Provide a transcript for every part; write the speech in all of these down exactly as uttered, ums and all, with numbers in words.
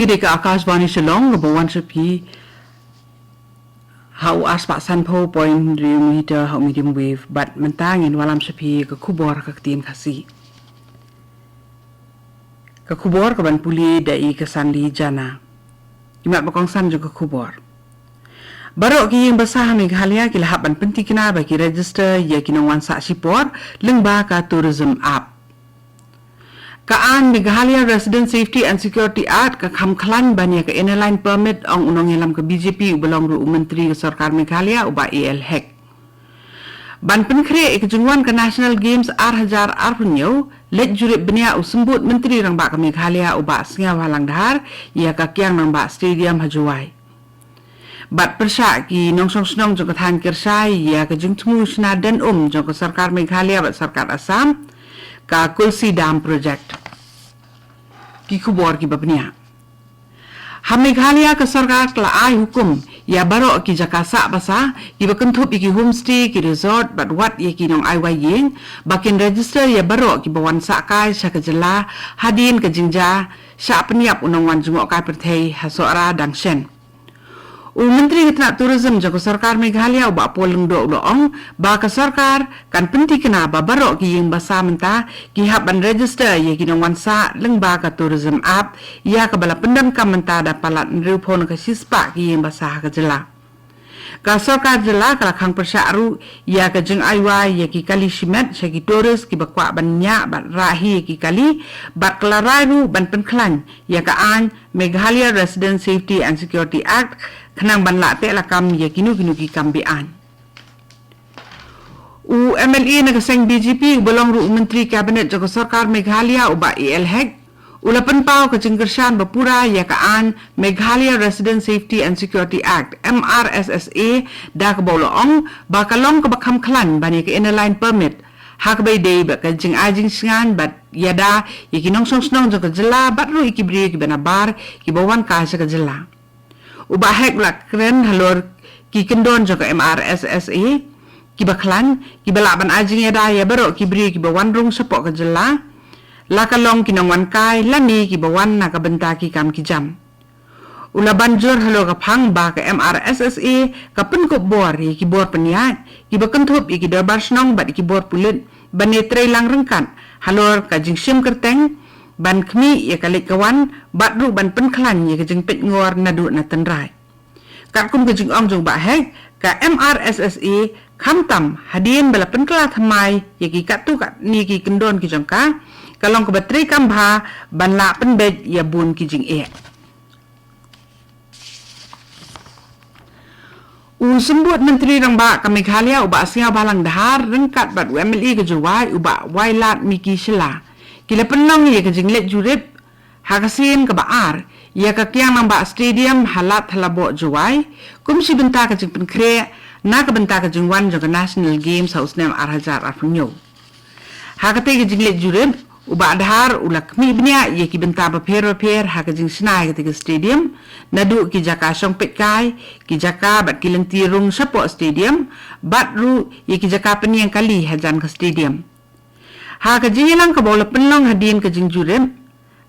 Kane ka Akashvani Shillong kaba wan sha phi ha u arspah sanphew point hynriew meter ha u medium wave, bad mynta ngin wallam sha phi ka khubor ka ktien Khasi. Ka khubor kaban pule da i Kasanli Jana. Imat ba kongsan jong ka khubor. Baroh ki ïing basa ha Meghalaya ki la hap ban pyntikna ba ki register ïa ki nongwan sah shipor lyngba ka Tourism App. Ka aiñ Meghalaya Resident Safety and Security Act ka kham khlaiñ ban ïa ka Inner Line Permit, ong u nongïalam ka B J P uba long ruh u Myntri ka Sorkar Meghalaya, u Bah A L Hek. Ban pynkhreh ïa ka jingwan ka National Games ar hajar arphew hynñiew, leit jurip bniah u Symbud Myntri Rangbah ka Meghalaya, u Bah Sniawbhalang Dhar, ïa ka Kiang Nangbah Stadium ha Jowai. Bad pyrshah ki nongshong shnong jong ka thaiñ Kyrshai ïa ka jingthmu shna den um jong ka Sorkar Meghalaya bad Sorkar Assam, ka Kulsi Dam Project. Ki khubor kiba bniah. Ha Meghalaya ka sorkar ka la ai hukum ïa baroh ki jaka sah basa, kiba kynthup ïa ki homestay, ki resort, bad wat ïa ki nongai wai ïing, ba kin register ïa baroh kiba wan sah kai sha ka jylla hadien ka jingjia shah pynïap u nongwan jngohkai pyrthei ha Sohra dang shen. U Myntri ka tnat Tourism jong ka Sorkar Meghalaya, u Bah Paul Lyngdoh, u la ong ba ka sorkar kan pyntikna ba baroh ki ïing basa mynta ki hap ban register ïa ki nongwan sah lyngba ka Tourism App, ïa kaba la pyndonkam mynta da palat hynriewphew na ka shispah ki ïing basa ha ka jylla. Ka sorkar jylla ka la khang pyrshah ruh ïa ka jingai wai ïa ki kali shimet sha ki tourist kiba kwah ban ñiah bad rah hi ïa ki kali, bad ka la rai ruh ban pynkhlaiñ ïa ka aiñ Meghalaya Resident Safety and Security Act, khnang ban lah teh lakam ïa kino kino ki kam be-aiñ. U M L A na ka seng B J P uba long ruh u Myntri Cabinet jong ka Sorkar Meghalaya, u Bah A L Hek, u la pynpaw ka jingkyrshan ba pura ïa ka aiñ Meghalaya Resident Safety and Security Act, M R S S A, da kaba u la ong ba ka long kaba kham khlaiñ ban ïa ka Inner Line Permit, ha kaba ïadei bad ka jingai jingsngewbha bad ïada ïa ki nongshong shnong jong ka jylla bad ruh ïa ki briew kiba nabar kiba wan kai sha ka jylla. U Bah Hek u la kren halor ki kyndon jong ka M R S S A kiba khlaiñ, kiba lah ban ai jingïada ïa baroh ki briew kiba wan rung shapoh ka jylla, la ka long ki nongwan kai lane kiba wan na ka bynta ki kam ki jam. U la ban jur halor ka phang ba ka M R S S A ka pynkup bor ïa ki bor pynïaid kiba kynthup ïa ki dorbar shnong bad ïa ki bor pulit ban ïatreilang ryngkat halor ka jingshim kyrteng, ban khmih ïa ka leit ka wan, bad ruh ban pynkhlaiñ ïa ka jingpeitngor naduh na tynrai. Katkum ka jingong jong u Bah Hek, ka M R S S A khamtam hadien ba la pynkylla thymmai ïa ki katto katne ki kyndon ki jong ka, ka long kaba treikam bha ban lah pynbeit ïa bun ki jingeh. U Symbud Myntri Rangbah ka Meghalaya, u Bah Sniawbhalang Dhar, ryngkat bad u M L A ka Jowai, u Bah Wailadmiki Shylla, ki la pynlong ïa ka jingleit jurip ha ka sien kaba ar ïa ka Kiang Nangbah Stadium ha Lad Thadlaboh, Jowai, kum shi bynta ka jingpynkhreh na ka bynta ka jingwan jong ka National Games ha u snem ar hajar arphew hynñiew. Ha katei ka jingleit jurip, u Bah Dhar u la khmih bniah ïa ki bynta bapher bapher ha ka jingshna ïa katei ka stadium, naduh ki jaka shong peitkai, ki jaka bad ki lynti rung shapoh stadium, bad ruh ïa ki jaka pynïeng kali hajan ka stadium. Ha ka jingïalang kaba u la pynlong hadien ka jingjurip,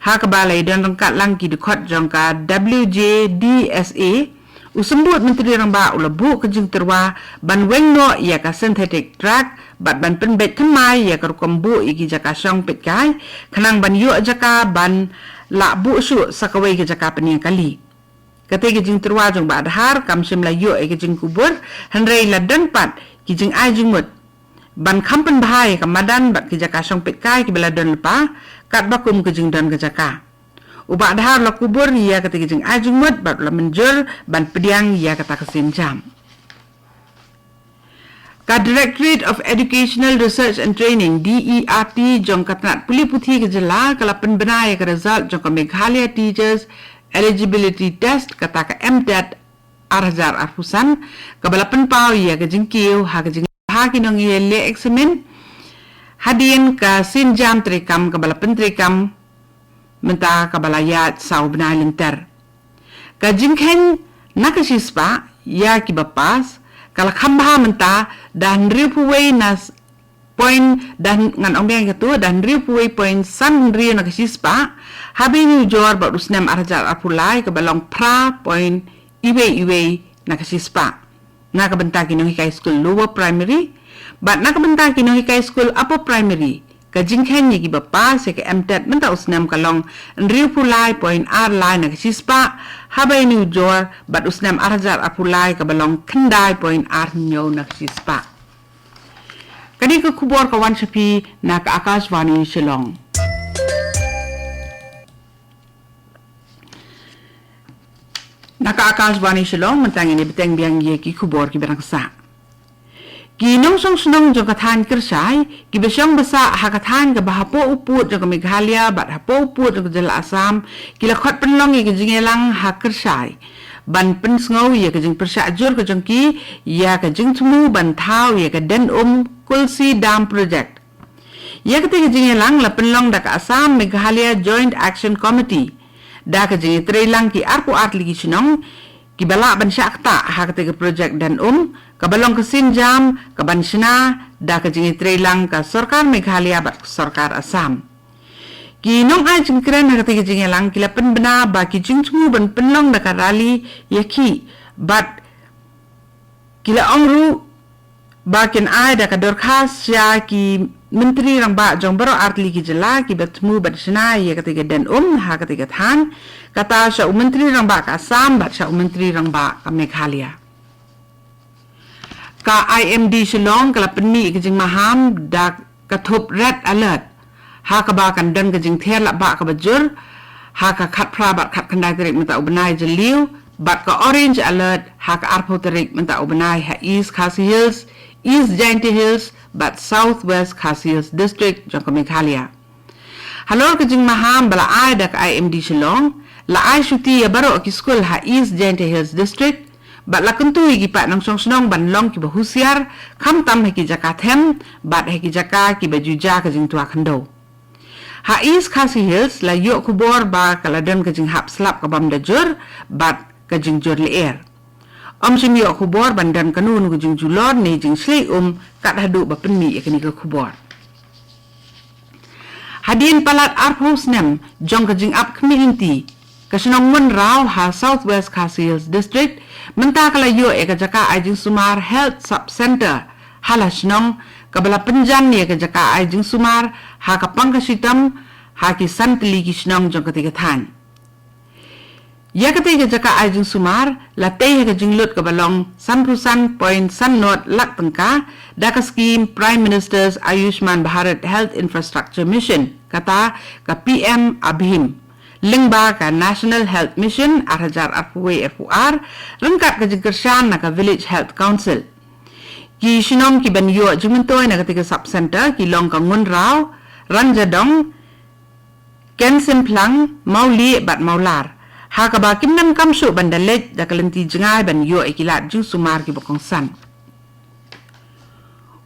ha kaba la ïadon ryngkat lang ki dkhot jong ka W J D S A, u Symbud Myntri Rangbah u la buh ka jingtyrwa ban weng noh ïa ka synthetic track bad ban pynbeit thymmai ïa ka rukom buh ïa ki jaka shong peitkai, khnang ban ïoh jaka ban lah buh shuh sa kawei ka jaka pynïeng kali. Katei ka jingtyrwa jong u Bah Dhar kam shym la ïoh ïa ka jingkubur, hynrei la don pat ki jingai jingmut ban kham pynbha ïa ka madan bad ki jaka shong peitkai kiba la don lypa, katba kum ka jingdon ka jaka. U Bah Dhar u la kubur ïa katei ka jingai jingmut bad u la mynjur ban pdiang ïa kata ka sienjam. Ka Directorate of Educational Research and Training, D E R T, jong ka tnat pule puthi ka jylla ka la pynbna ïa ka result jong ka Meghalaya Teachers Eligibility Test, kata ka M TET, ar hajar arphew san, kaba la pynpaw ïa ka jingkiew ha ka jing ha ki nongïaleh eksamin hadien ka sienjam treikam kaba la pyntreikam mynta kaba la ïaid saw bnai lynter. Ka jingkheiñ na ka shispah ïa kiba pass ka la kham bha mynta da hynriewphew wei na s- point da, ngan ong biang ïa kato, da hynriewphew wei point san hynriew na ka shispah haba ïanujor bad u snem ar hajar arphew lai kaba long phra point iwei iwei na ka shispah na ka bynta ki nonghikai skul lower primary bad na ka bynta ki nonghikai skul upper primary. Ka jingkheiñ ïa kiba pass ïa ka M TET mynta u snem ka long hynriewphew lai point ar lai na ka shispah haba ïanujor bad u snem ar hajar arphew lai kaba long khyndai point ar hynñiew na ka shispah. Kane ka khubor ka wan sha phi na ka Akashvani Shillong. Na ka Akashvani Shillong, mynta ngin ïa bteng biang ïa ki khubor kiba dang sah. Ki nongshong shnong jong ka thaiñ Kyrshai kiba shong ba sah ha ka thaiñ kaba hapoh u pud jong ka Meghalaya bad hapoh u pud jong ka jylla Assam ki la khot pynlong ïa ka jingïalang ha Kyrshai ban pynsngew ïa ka jingpyrshah jur ka jong ki ïa ka jingthmu ban thaw ïa ka Den Um Kulsi Dam Project. Ïa katei ka jingïalang la pynlong da ka Assam Meghalaya Joint Action Committee da ka jingïatreilang ki arphew ar tylli ki shnong kiba lah ban shah ktah ha katei ka project Den Um kaba long ka sienjam kaban shna da ka jingïatreilang ka sorkar Meghalaya bad ka sorkar Assam. Ki nongai jingkren ha katei ka jingïalang ki la pynbna ba ki jingthmu ban pynlong da ka rally ïa ki bad ki la ong ruh ba kin ai da ka dorkhas sha ki myntri rangbah jong baroh ar tylli ki jylla kiba thmu ban shna ïa katei ka Den Um ha katei ka thaiñ, kata sha u myntri rangbah ka Assam bad sha u myntri rangbah ka Meghalaya. Ka I M D Shillong ka la pynmih ïa ka jingmaham da ka thup red alert ha kaba kan don ka jingther lapbah kaba jur ha ka khatphra bad khatkhyndai tarik mynta u bnai Jylliew bad ka orange alert ha ka arphew tarik mynta u bnai ha East Khasi Hills, East Jaintia Hills bad South West Khasi Hills District jong ka Meghalaya. Halor ka jingmaham ba la ai da ka I M D Shillong, la ai shuti ïa baroh ki skul ha East Jaintia Hills District bad la kyntu ïa ki paid nongshong shnong ban long kiba husiar, khamtam ha ki jaka them bad ha ki jaka kiba ju jia ka jingtwa khyndew. Ha East Khasi Hills la ïoh khubor ba ka la don ka jinghap slap kabym da jur bad ka jingjur lyer. Ym shym ïoh khubor ban don kano kano ka jingjulor ne jingshlei um kat haduh ba pynmih ïa kane ka khubor. Hadien palat arphew snem jong ka jingap khmih lynti, ka shnong Ngunraw ha South West Khasi Hills District mynta ka la ïoh ïa ka jaka ai jingsumar Health Sub Centre ha la shnong, kaba la pynjan ïa ka jaka ai jingsumar ha ka pang ka shitom ha ki san tylli ki shnong jong katei ka thaiñ. Ïa katei ka jaka ai jingsumar la tei ha ka jinglut kaba long sanphew san point san nod lak tyngka da ka skhim Prime Minister's Ayushman Bharat Health Infrastructure Mission, kata ka P M ABHIM, lyngba ka National Health Mission ar hajar arphew wei arphew ar, ryngkat ka jingkyrshan na ka Village Health Council. Ki shnong kiban ïoh jingmyntoi na katei ka sub centre ki long ka Ngunraw, Rangjadong, Kensimplang, Mawlieh bad Mawlar, ha kaba kim donkam shuh ban da leit da ka lynti jngai ban ïoh ïa ki lad jingsumar kiba kongsan.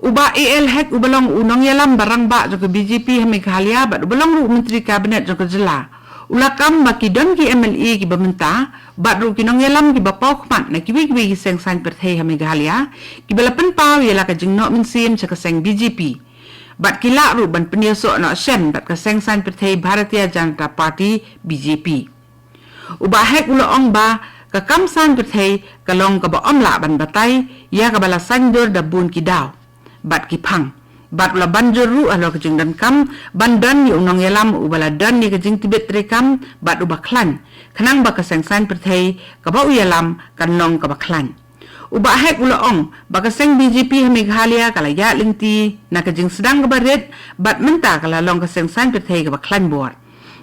U Bah A L Hek uba long u nongïalam ba rangbah jong ka B J P ha Meghalaya bad uba long ruh u Myntri Cabinet jong ka jylla, u la kam ba ki don ki M L A kiba mynta bad ruh ki nongïalam kiba paw khmat na kiwei kiwei ki seng saiñ pyrthei ha Meghalaya kiba la pynpaw ïa la ka jingnoh mynsiem sha ka seng B J P. Bad ki lah ruh ban pynïasoh noh shen bad ka seng saiñ pyrthei Bharatiya Janata Party, B J P. U Bah Hek u la ong ba ka kam saiñ pyrthei ka long kaba ym lah ban batai, ïa kaba la saiñdur da bun ki daw bad ki phang. Bad u la ban jur ruh halor ka jingdonkam ban don ïa u nongïalam uba la don ïa ka jingtbit treikam bad uba khlaiñ, khnang ba ka seng saiñ pyrthei kaba u ïalam kan long kaba khlaiñ. U Bah Hek u la ong ba ka seng B J P ha Meghalaya ka la ïaid lynti na ka jingsdang kaba rit bad mynta ka la long ka seng saiñ pyrthei kaba khlaiñ bor.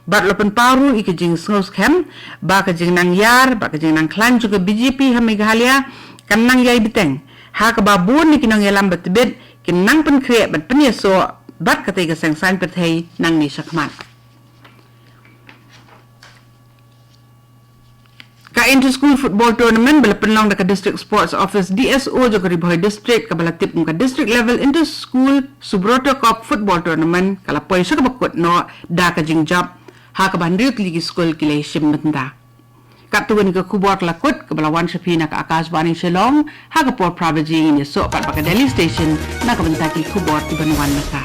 Bad u la pynpaw ruh ïa ka jingsngewskhem ba ka jingnang ïar bad ka jingnang khlaiñ jong ka B J P ha Meghalaya kan nang ïai bteng, ha kaba bun na ki nongïalam ba tbit kin nang pynkhreh ban pynïasoh bad katei ka seng saiñ pyrthei nangne shakhmat. Ka Inter School Football Tournament ba la pynlong da ka District Sports Office, D S O, jong ka Ri Bhoi District, kaba la tip kum ka District Level Inter School Subroto Cup Football Tournament, ka la poi sha kaba kut noh da ka jingjop, ha kaba hynriew tylli ki skul ki la ïashim bynta. Katto katne ka khubor ka la kut kaba la wan sha phi na ka Akashvani Shillong, ha ka por phra baje ngin ïasoh pat bad ka Delhi Station na ka bynta ki khubor kiban wan na ka